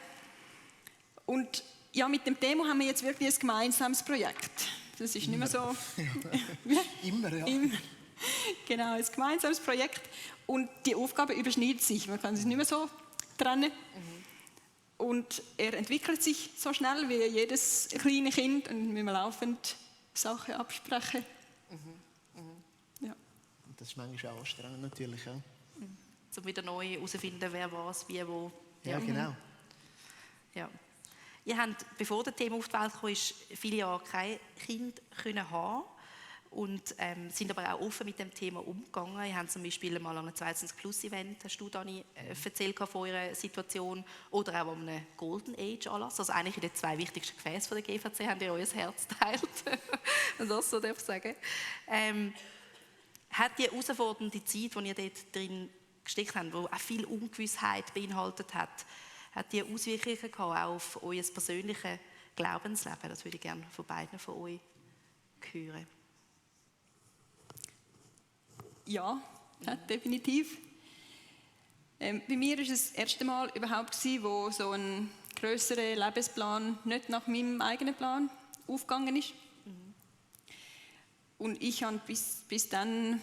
Und ja, mit dem Demo haben wir jetzt wirklich ein gemeinsames Projekt. Das ist nicht mehr so... Immer, ja. Genau, ein gemeinsames Projekt. Und die Aufgabe überschneidet sich. Man kann sich nicht mehr so trennen. Und er entwickelt sich so schnell wie jedes kleine Kind und wir laufend Sachen absprechen. Ja. Das ist manchmal auch anstrengend, natürlich. Ja. Um wieder neu herauszufinden, wer was, wie, wo. Ja, genau. Ja. Ihr habt, bevor das Thema auf die Welt kam, viele Jahre kein Kind haben und sind aber auch offen mit dem Thema umgegangen. Ihr habt zum Beispiel mal an einem 22-Plus-Event, hast du, Dani, erzählt von eurer Situation, oder auch an einem Golden Age-Anlass, also eigentlich in den 2 wichtigsten Gefäßen von der GVC habt ihr euer Herz geteilt, wenn das so darf ich sagen. Hat die herausfordernde Zeit, die ihr dort drin gesteckt habt, die auch viel Ungewissheit beinhaltet hat die Auswirkungen gehabt, auch auf euer persönliches Glaubensleben? Das würde ich gerne von beiden von euch hören. Ja, definitiv. Bei mir war es das erste Mal überhaupt, wo so ein grösserer Lebensplan nicht nach meinem eigenen Plan aufgegangen ist. Und ich habe bis dann,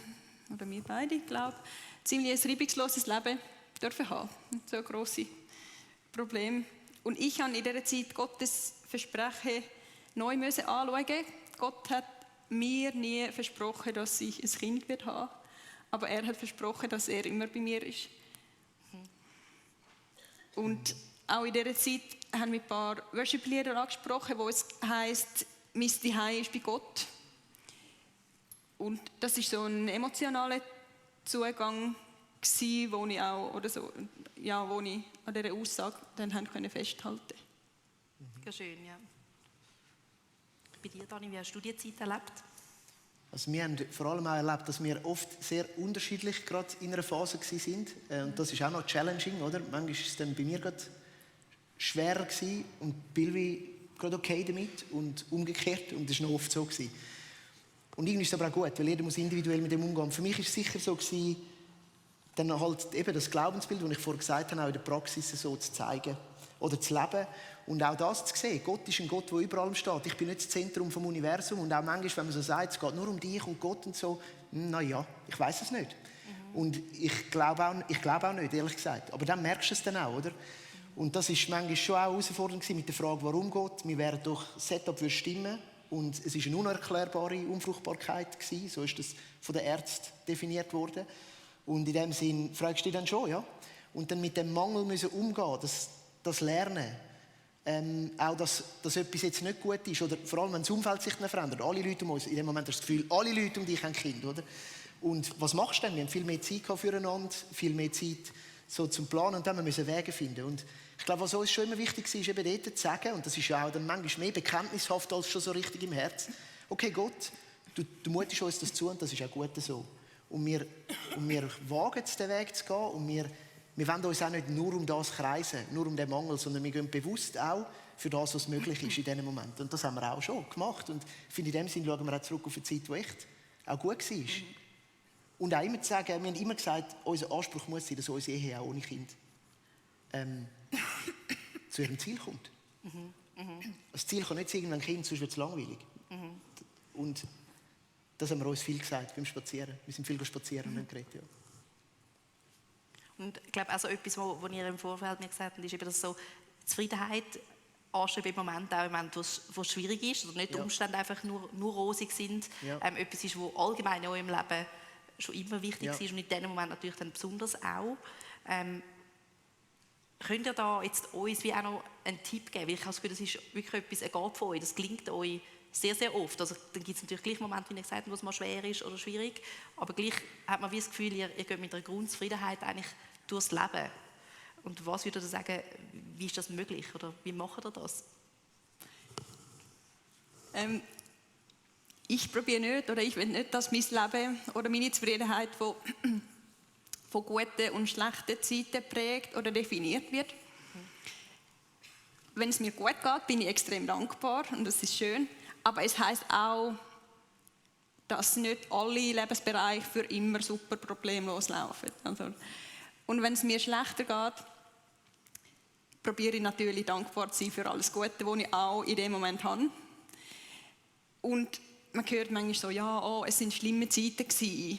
oder wir beide, glaube ich, ziemlich ein reibungsloses Leben dürfen haben. So grosse Probleme. Und ich habe in dieser Zeit Gottes Versprechen neu anschauen. Gott hat mir nie versprochen, dass ich ein Kind wird haben. Aber er hat versprochen, dass er immer bei mir ist. Und auch in dieser Zeit haben wir ein paar Worship-Lieder angesprochen, wo es heisst, «Mein Zuhause ist bei Gott». Und das ist so ein emotionaler Zugang gewesen, wo ich auch, oder so, ja, wo ich an dieser Aussage dann festhalten konnte. Sehr schön, ja. Bei dir, Dani, wie hast du die Zeit erlebt? Also wir haben vor allem auch erlebt, dass wir oft sehr unterschiedlich gerade in einer Phase waren. Und das ist auch noch challenging, oder? Manchmal war es dann bei mir gerade schwerer gewesen und Billy gerade okay damit und umgekehrt. Und das war noch oft so gewesen. Und irgendwie ist es aber auch gut, weil jeder muss individuell mit dem umgehen. Für mich war es sicher so gewesen, dann halt eben das Glaubensbild, das ich vorhin gesagt habe, auch in der Praxis so zu zeigen oder zu leben und auch das zu sehen. Gott ist ein Gott, der überall steht. Ich bin nicht das Zentrum vom Universum und auch manchmal, wenn man so sagt, es geht nur um dich und Gott und so, naja, ich weiß es nicht. Und ich glaube auch nicht, ehrlich gesagt. Aber dann merkst du es dann auch, oder? Und das war manchmal schon auch herausfordernd mit der Frage, warum Gott. Wir wären doch Setup für Stimmen und es war eine unerklärbare Unfruchtbarkeit gewesen. So ist das von den Ärzten definiert worden. Und in dem Sinn fragst du dich dann schon, ja. Und dann mit dem Mangel müssen umgehen, das Lernen. Auch, dass etwas jetzt nicht gut ist. Oder vor allem, wenn das Umfeld sich dann verändert. Alle Leute um uns, in dem Moment hast du das Gefühl, alle Leute um dich haben Kinder, oder? Und was machst du denn? Wir haben viel mehr Zeit füreinander, viel mehr Zeit so zum Planen und dann müssen wir Wege finden. Und ich glaube, was uns schon immer wichtig war, ist eben dort zu sagen, und das ist ja auch dann manchmal mehr bekenntnishaft als schon so richtig im Herzen, okay Gott, du mutest uns das zu und das ist auch gut so. Und wir wagen es, den Weg zu gehen und wir wollen uns auch nicht nur um das kreisen, nur um den Mangel, sondern wir gehen bewusst auch für das, was möglich ist in diesem Moment. Und das haben wir auch schon gemacht. Und ich finde, in dem Sinn schauen wir auch zurück auf eine Zeit, die echt auch gut war. Und auch immer zu sagen, wir haben immer gesagt, unser Anspruch muss sein, dass unsere Ehe auch ohne Kind zu ihrem Ziel kommt. Das Ziel kann nicht sein, irgendwann ein Kind, sonst wird es langweilig. Und das haben wir uns viel gesagt beim Spazieren. Wir sind viel spazieren und haben geredet, ja. Und ich glaube, also etwas, was ihr im Vorfeld mir gesagt habt, ist eben, dass so Zufriedenheit anstreben im Moment, wo es schwierig ist, oder nicht die Umstände einfach nur rosig sind, etwas ist, was allgemein auch im Leben schon immer wichtig ist und in diesem Moment natürlich dann besonders auch. Könnt ihr da jetzt uns wie auch noch einen Tipp geben? Weil ich habe das Gefühl, das ist wirklich etwas, egal von euch, das gelingt euch sehr, sehr oft. Also, dann gibt es natürlich gleich Momente, wie ihr gesagt habt, wo es mal schwer ist oder schwierig, aber gleich hat man wie das Gefühl, ihr geht mit einer Grundzufriedenheit eigentlich durchs Leben. Und was würdet ihr sagen, wie ist das möglich oder wie macht ihr das? Ich probiere nicht oder ich will nicht, dass mein Leben oder meine Zufriedenheit von guten und schlechten Zeiten prägt oder definiert wird. Wenn es mir gut geht, bin ich extrem dankbar und das ist schön. Aber es heisst auch, dass nicht alle Lebensbereiche für immer super problemlos laufen. Also, und wenn es mir schlechter geht, probiere ich natürlich dankbar zu sein für alles Gute, was ich auch in dem Moment habe. Und man hört manchmal so, ja, es sind schlimme Zeiten gewesen.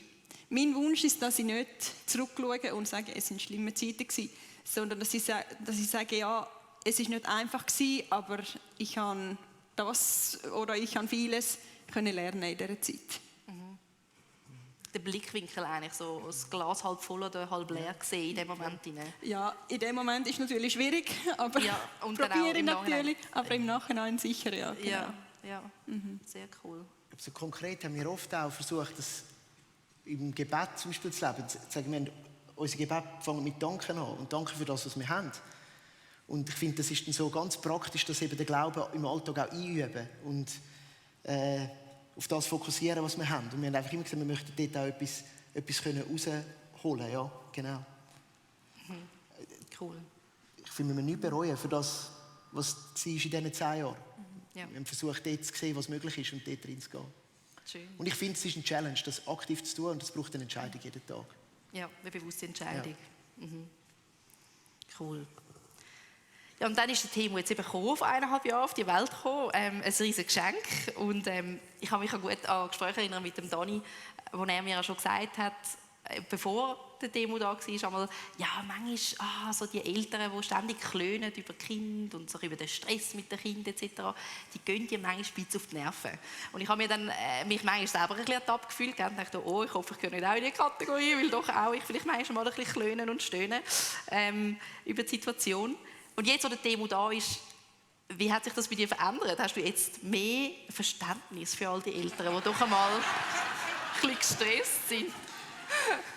Mein Wunsch ist, dass ich nicht zurückschaue und sage, es sind schlimme Zeiten gewesen, sondern dass ich sage, ja, es ist nicht einfach gewesen, aber ich habe vieles können lernen in dieser Zeit. Der Blickwinkel eigentlich, so das Glas halb voll oder halb leer gesehen in dem Moment. Ja, in dem Moment ist es natürlich schwierig, aber und probiere ich natürlich, aber im Nachhinein sicher, ja. Genau. Ja. Sehr cool. So konkret haben wir oft auch versucht, das im Gebet zum Beispiel zu leben. Zu sagen, unser Gebet fängt mit Danken an und Danke für das, was wir haben. Und ich finde, das ist dann so ganz praktisch, dass eben den Glauben im Alltag auch einüben und auf das fokussieren, was wir haben. Und wir haben einfach immer gesagt, wir möchten dort auch etwas rausholen. Ja, genau. Cool. Ich finde, wir müssen nichts bereuen für das, was es in diesen 10 Jahren. Ja. Wir haben versucht, dort zu sehen, was möglich ist und dort reinzugehen. Schön. Und ich finde, es ist eine Challenge, das aktiv zu tun und das braucht eine Entscheidung jeden Tag. Ja, eine bewusste Entscheidung. Ja. Cool. Ja, und dann ist der Timo jetzt eben auf 1,5 Jahre auf die Welt gekommen, ein riesiges Geschenk. Und ich kann mich auch gut an Gespräche erinnern mit dem Dani, wo er mir ja schon gesagt hat, bevor der Timo da war, einmal, ja, manchmal so die Eltern, die ständig klönen über Kind und so über den Stress mit den Kindern etc., die gehen dir manchmal spitz auf die Nerven. Und ich habe mir dann mich manchmal selber ein bisschen ertappt gefühlt und dachte, oh, ich hoffe, ich gehe nicht auch in diese Kategorie, weil doch auch ich vielleicht manchmal mal ein bisschen klönen und stöhnen über die Situation. Und jetzt, wo der Timo da ist, wie hat sich das bei dir verändert? Hast du jetzt mehr Verständnis für all die Eltern, die doch einmal ein bisschen gestresst sind?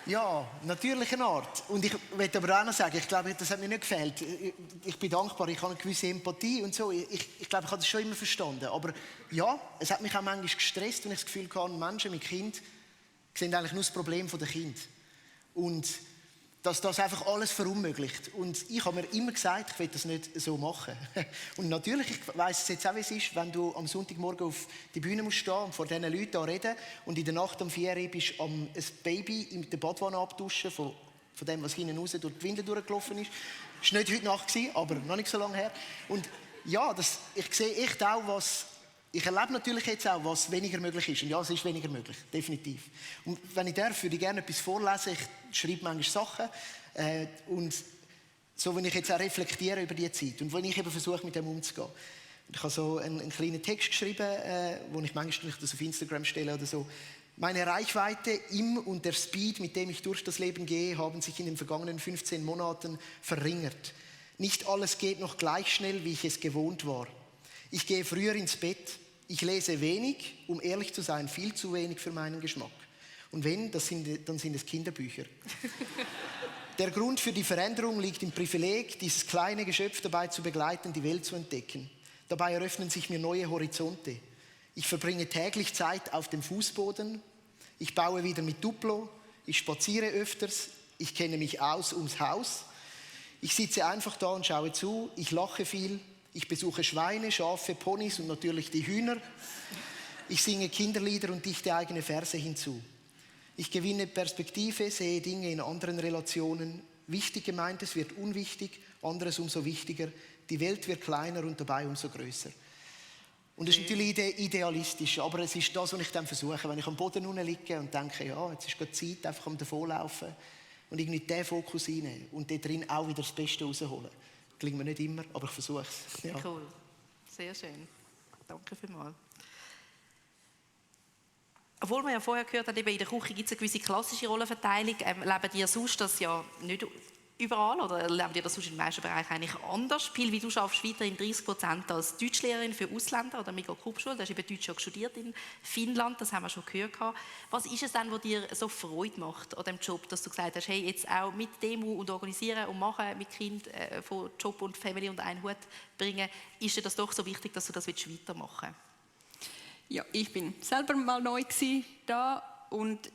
Ja, natürlich eine Art. Und ich möchte aber auch noch sagen, ich glaube, das hat mir nicht gefehlt. Ich bin dankbar, ich habe eine gewisse Empathie und so. Ich glaube, ich habe das schon immer verstanden. Aber ja, es hat mich auch manchmal gestresst, wenn ich das Gefühl hatte, Menschen mit Kind sehen eigentlich nur das Problem der Kinder. Und dass das einfach alles verunmöglicht. Und ich habe mir immer gesagt, ich will das nicht so machen. Und natürlich, ich weiss es jetzt auch, wie es ist, wenn du am Sonntagmorgen auf die Bühne musst stehen und vor diesen Leuten da reden und in der Nacht um 4 Uhr bist ein Baby in der Badwanne abduschen von von dem, was hinten raus durch die Windel durchgelaufen ist. Das war nicht heute Nacht, aber noch nicht so lange her. Und ja, ich sehe echt auch, ich erlebe natürlich jetzt auch, was weniger möglich ist. Und ja, es ist weniger möglich, definitiv. Und wenn ich darf, würde ich gerne etwas vorlesen. Ich schreibe manchmal Sachen. Und so, wenn ich jetzt auch reflektiere über diese Zeit und wenn ich eben versuche, mit dem umzugehen. Ich habe so einen kleinen Text geschrieben, wo ich manchmal das auf Instagram stelle oder so. Meine Reichweite und der Speed, mit dem ich durch das Leben gehe, haben sich in den vergangenen 15 Monaten verringert. Nicht alles geht noch gleich schnell, wie ich es gewohnt war. Ich gehe früher ins Bett. Ich lese wenig, um ehrlich zu sein, viel zu wenig für meinen Geschmack. Und wenn, dann sind es Kinderbücher. Der Grund für die Veränderung liegt im Privileg, dieses kleine Geschöpf dabei zu begleiten, die Welt zu entdecken. Dabei eröffnen sich mir neue Horizonte. Ich verbringe täglich Zeit auf dem Fußboden. Ich baue wieder mit Duplo. Ich spaziere öfters. Ich kenne mich aus ums Haus. Ich sitze einfach da und schaue zu. Ich lache viel. Ich besuche Schweine, Schafe, Ponys und natürlich die Hühner. Ich singe Kinderlieder und dichte eigene Verse hinzu. Ich gewinne Perspektive, sehe Dinge in anderen Relationen. Wichtig gemeintes wird unwichtig, anderes umso wichtiger. Die Welt wird kleiner und dabei umso größer. Und das ist natürlich idealistisch, aber es ist das, was ich dann versuche. Wenn ich am Boden unten liege und denke, ja, jetzt ist gerade Zeit, einfach am Davonlaufen und irgendwie den Fokus reinnehmen und dort drin auch wieder das Beste rausholen. Gelingt mir nicht immer, aber ich versuche es. Ja. Cool, sehr schön. Danke vielmals. Obwohl wir ja vorher gehört haben, eben in der Küche gibt es eine gewisse klassische Rollenverteilung. Leben die sonst das ja nicht überall oder leben die das sonst in den meisten Bereichen eigentlich anders? Pil, wie du schaffst weiterhin 30% als Deutschlehrerin für Ausländer oder Migrationsschule. Du hast eben Deutsch studiert in Finnland, das haben wir schon gehört. Was ist es denn, was dir so Freude macht an diesem Job, dass du gesagt hast, hey, jetzt auch mit Demo und organisieren und machen, mit Kind von Job und Family unter einen Hut bringen, ist dir das doch so wichtig, dass du das weitermachen willst? Ja, ich bin selber mal neu da und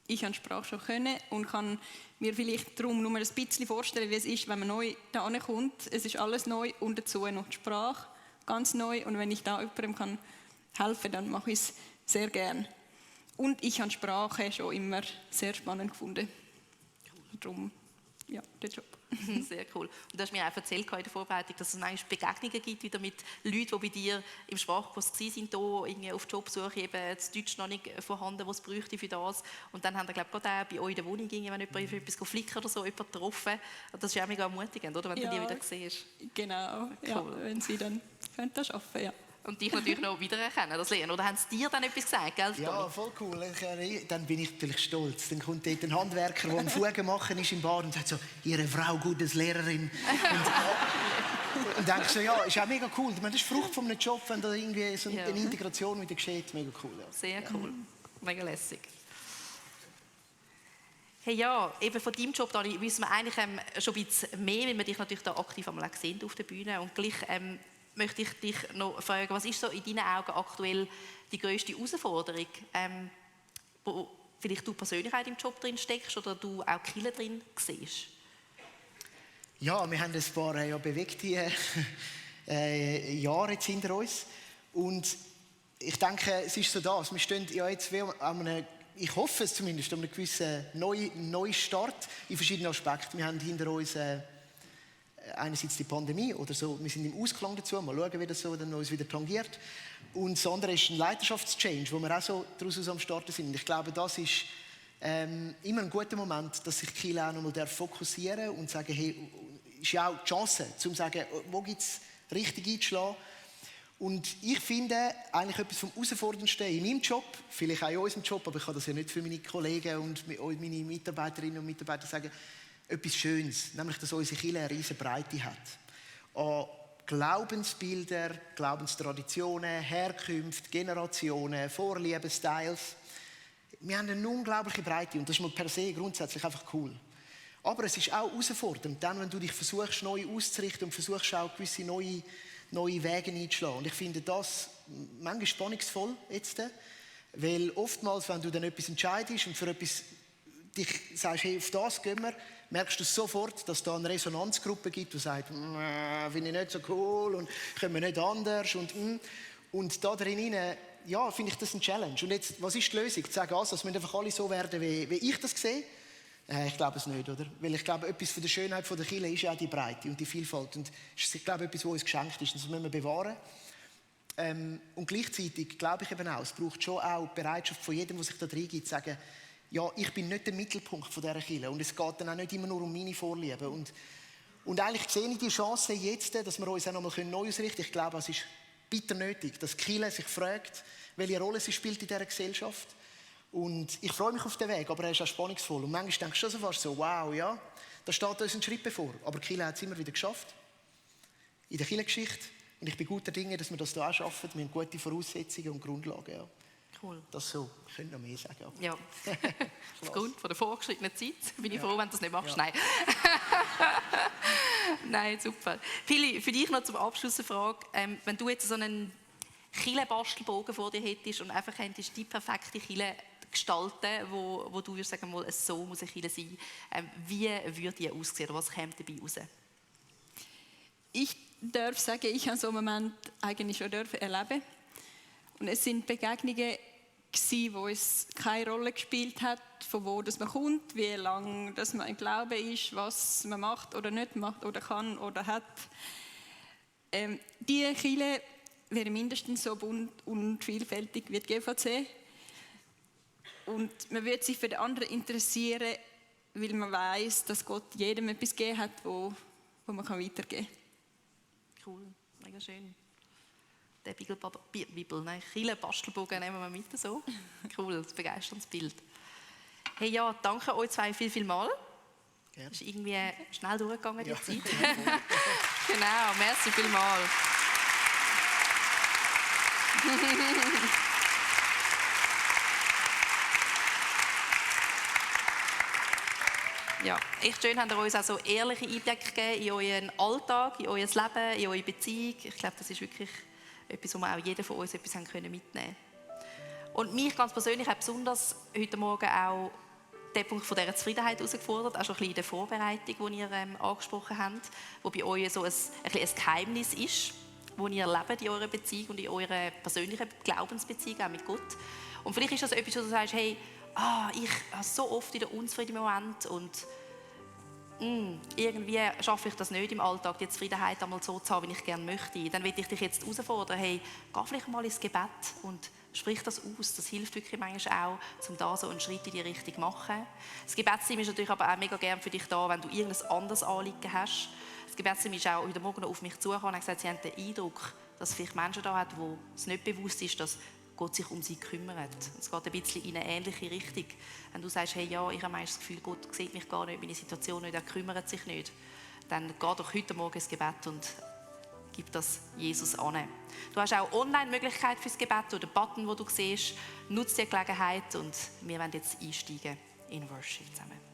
ich habe Sprache schon können und kann mir vielleicht darum nur ein bisschen vorstellen, wie es ist, wenn man neu da ankommt. Es ist alles neu und dazu noch die Sprache ganz neu und wenn ich da jemandem helfen kann, dann mache ich es sehr gern. Und ich habe Sprache schon immer sehr spannend gefunden. Darum, ja, der Job. Sehr cool. Und du hast mir auch erzählt in der Vorbereitung, dass es manchmal Begegnungen gibt wieder mit Leuten, die bei dir im Sprachkurs waren, hier auf Jobsuche, eben das Deutsch noch nicht vorhanden, was es bräuchte für das. Und dann haben wir, glaube ich, gerade auch bei euch in der Wohnung, wenn jemand für etwas flicken oder so, jemanden getroffen. Das ist ja auch mega ermutigend, oder? Wenn du die wieder siehst. Genau, cool. Ja, wenn sie dann das schaffen, ja. Und dich natürlich noch wiedererkennen, das lernen. Oder haben sie dir dann etwas gesagt, gell? Ja, voll cool. Dann bin ich natürlich stolz. Dann kommt dort ein Handwerker, der einen Fugen machen ist im Bar und sagt so, Ihre Frau, gutes Lehrerin. Und denke so, ja, ist auch mega cool. Ich meine, das ist Frucht von einem Job, wenn da irgendwie so eine Integration wieder geschieht. Mega cool. Ja. Sehr cool. Mega lässig. Hey, ja, eben von deinem Job, Dani, wissen wir eigentlich schon ein bisschen mehr, weil wir dich natürlich da aktiv einmal sehen auf der Bühne. Und gleich möchte ich dich noch fragen, was ist so in deinen Augen aktuell die grösste Herausforderung, wo vielleicht du persönlich auch in deinem Job drin steckst oder du auch Kirche drin siehst? Ja, wir haben ein paar bewegte Jahre jetzt hinter uns und ich denke, es ist so das. Wir stehen ja jetzt wie an einem, ich hoffe es zumindest, an einem gewissen Neustart in verschiedenen Aspekten. Wir haben hinter uns einerseits die Pandemie oder so, wir sind im Ausklang dazu, mal schauen, wie das so dann uns wieder tangiert. Und das andere ist ein Leidenschaftschange, wo wir auch so daraus am Starten sind. Und ich glaube, das ist immer ein guter Moment, dass sich Kiel auch nochmal fokussieren darf und sagen, hey, ist ja auch die Chance, um zu sagen, wo gibt es richtig einzuschlagen. Und ich finde eigentlich etwas vom Herausforderndsten in meinem Job, vielleicht auch in unserem Job, aber ich kann das ja nicht für meine Kollegen und meine Mitarbeiterinnen und Mitarbeiter sagen, etwas Schönes, nämlich, dass unsere Kirche eine riesige Breite hat. An Glaubensbilder, Glaubenstraditionen, Herkünfte, Generationen, Vorlieben, Styles. Wir haben eine unglaubliche Breite und das ist mal per se grundsätzlich einfach cool. Aber es ist auch herausfordernd, dann, wenn du dich versuchst, neu auszurichten und versuchst auch gewisse neue Wege einzuschlagen. Und ich finde das manchmal spannungsvoll jetzt, weil oftmals, wenn du dann etwas entscheidest und für etwas dich sagst, hey, auf das gehen wir, merkst du sofort, dass es da eine Resonanzgruppe gibt, die sagt, finde ich nicht so cool und können wir nicht anders. Und da drin, ja, finde ich das eine Challenge. Und jetzt, was ist die Lösung? Zu sagen, also, es müssen einfach alle so werden, wie ich das sehe. Ich glaube es nicht, oder? Weil ich glaube, etwas von der Schönheit der Kirche ist ja auch die Breite und die Vielfalt. Und es ist, ich glaube, etwas, was uns geschenkt ist. Und das müssen wir bewahren. Und gleichzeitig glaube ich eben auch, es braucht schon auch die Bereitschaft von jedem, der sich da reingibt, zu sagen, ja, ich bin nicht der Mittelpunkt von dieser Kirche. Und es geht dann auch nicht immer nur um meine Vorlieben. Und eigentlich sehe ich die Chance jetzt, dass wir uns auch nochmal neu ausrichten können. Ich glaube, es ist bitter nötig, dass die Kirche sich fragt, welche Rolle sie spielt in dieser Gesellschaft. Und ich freue mich auf den Weg, aber er ist auch spannungsvoll. Und manchmal denkst du schon so fast so, wow, ja, da steht uns ein Schritt bevor. Aber die Kirche hat es immer wieder geschafft. In der Kirchengeschichte. Und ich bin guter Dinge, dass wir das hier auch schaffen. Wir haben gute Voraussetzungen und Grundlagen. Ja. Cool. Das so. Ich könnte noch mehr sagen. Ja. Aufgrund von der vorgeschrittenen Zeit bin ich froh, wenn du das nicht machst. Ja. Nein. Nein, super. Pili, für dich noch zum Abschluss eine Frage. Wenn du jetzt so einen Kirchenbastelbogen vor dir hättest und einfach könntest die perfekte Kirche gestalten, wo du würdest sagen, mal, so muss eine Kirche sein, wie würde die aussehen oder was käme dabei raus? Ich darf sagen, ich habe so einen Moment eigentlich schon erleben. Und es sind Begegnungen gewesen, wo es keine Rolle gespielt hat, von wo das man kommt, wie lange das man im Glauben ist, was man macht oder nicht macht oder kann oder hat. Die Kirche wäre mindestens so bunt und vielfältig wie die GVC. Und man würde sich für den anderen interessieren, weil man weiß, dass Gott jedem etwas gegeben hat, wo man weitergeben kann. Cool, mega schön. Der Kirchenbastelbogen nehmen wir mit so. Cool, das begeisterndes Bild. Hey, ja, danke euch zwei viel mal. Gerne. Es ist irgendwie schnell durchgegangen, die Ja. Zeit. Genau, merci vielmals. Ja, echt schön, habt ihr uns auch so ehrliche Einblicke gegeben in euren Alltag, in euer Leben, in eure Beziehung. Ich glaube, das ist wirklich etwas, wo wir auch jeder von uns etwas mitnehmen können. Und mich ganz persönlich hat besonders heute Morgen auch der Punkt von dieser Zufriedenheit herausgefordert, auch schon ein bisschen in der Vorbereitung, die ihr angesprochen habt, wo bei euch so ein Geheimnis ist, das ihr erlebt in eurer Beziehung und in eurer persönlichen Glaubensbeziehung auch mit Gott. Und vielleicht ist das etwas, wo du sagst, hey, ich habe so oft in der Unzufrieden im Moment und irgendwie schaffe ich das nicht im Alltag, die Zufriedenheit einmal so zu haben, wie ich gerne möchte. Dann will ich dich jetzt herausfordern, hey, geh vielleicht mal ins Gebet und sprich das aus. Das hilft wirklich manchmal auch, um da so einen Schritt in die Richtung zu machen. Das Gebetsteam ist natürlich aber auch mega gerne für dich da, wenn du irgendein anderes Anliegen hast. Das Gebetsteam ist auch heute Morgen noch auf mich zugekommen und hat gesagt, sie haben den Eindruck, dass es vielleicht Menschen da hat, wo es nicht bewusst ist, dass Gott sich um sie kümmert. Es geht ein bisschen in eine ähnliche Richtung. Wenn du sagst, hey, ja, ich habe manchmal das Gefühl, Gott sieht mich gar nicht, meine Situation nicht, er kümmert sich nicht, dann geh doch heute Morgen ins Gebet und gib das Jesus an. Du hast auch Online-Möglichkeit fürs Gebet oder den Button, den du siehst. Nutze die Gelegenheit und wir werden jetzt einsteigen in Worship zusammen.